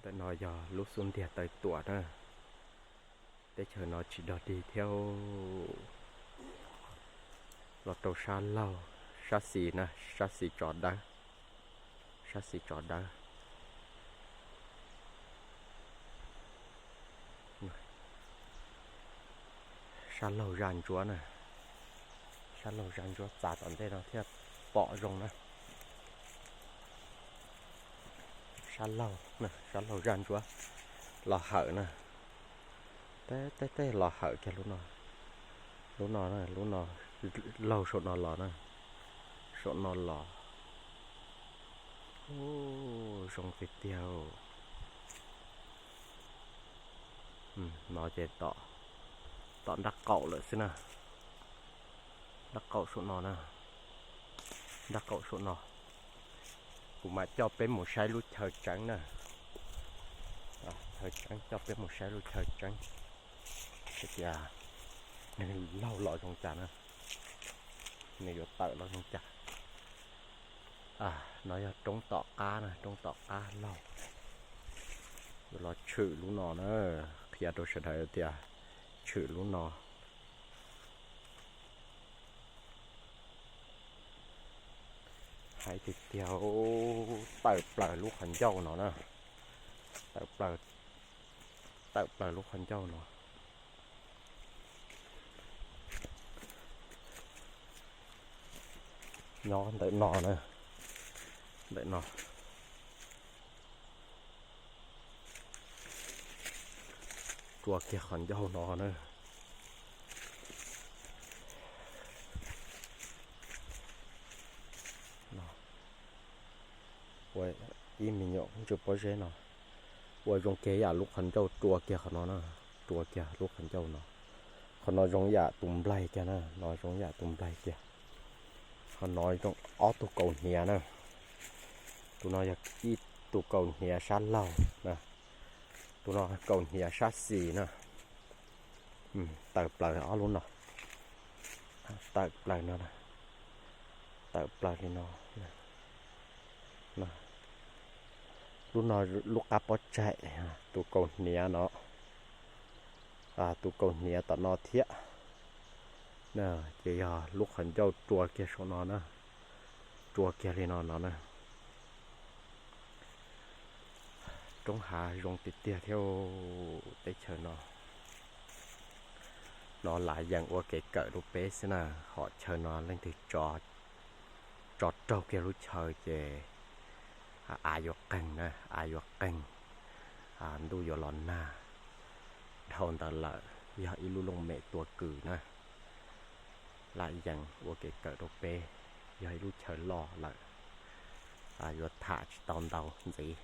Ntawm no yog lub xub ntiag Taw Tuam na. Teb chaws no tsis dog dig thiab. Los rau sab laug, sab xis na, sab xis tso dawb, sab xis tso dawb. Sab laug zaj ntsuab na, sab laug zaj ntsuab txav tom ntej no thiaj pom zoo na. Sab laug, sab laug zaj ntsuab los hawm na. Tej tej los hawm kiag lub no, lub no, lub no, laug saum no los na, saum no los. Zoo tiag tiag. No ces tom nrab qaum lawm xwb na. Nrab qaum saum no na, nrab qaum saum no. Kuv mam coj peb mus saib lub chaw tseeb na. Chaw tseeb, coj peb mus saib lub chaw tseeb, hais tias nws laug los zoo cas na, nws yuav tawm los zoo cas. No yog roob tom qab na, roob tom qab laug. Yuav los tshwm lub no na, qhia rau sawv daws tias tshwm lub no. Hais tiag tiag, tawm plaws lub qhov ncauj no na, tawm plaws, tawm plaws lub qhov ncauj no. Nyob ntawm no na, ntawm no. Rua kiag qhov ncauj no na. Ua ib me nyuam ntsw pob zeb no, ua zoo kiag yam lub qhov ncauj rua kiag qhov no na, rua kiag lub qhov ncauj no. Qhov no zoo yam tus nplaig kiag na, no zoo yam tus nplaig kiag. Qhov no zoo ob tug kaus hniav na. Tus no yog ib tug kaus hniav sab laug na, tus no kaus hniav sab xis na. Tawm plaws ob lub no, tawm plaws no, tawm plaws li no. Lub no lub qab pob tsaig, tus kaus hniav no, tus kaus hniav tom no thiab. Ces yog lub qhov ncauj rua kiag saum no na, rua kiag li no no na. Roob hav zoo tiag tiag thiab teb chaws no. No Lav Yees ua kev kawm rau peb xwb na, hom chaw no leej twg tso raug kiag lub chaw ces av yuav qeeg na, av yuav qeeg, ntuj yuav los nag. Dhau ntawd lawm yog ib lub looj mem tua kws na. Lav Yees ua kev kawm rau peb, yog ib lub chaw loj lawm, yuav tham tsis tau ntau ntxiv.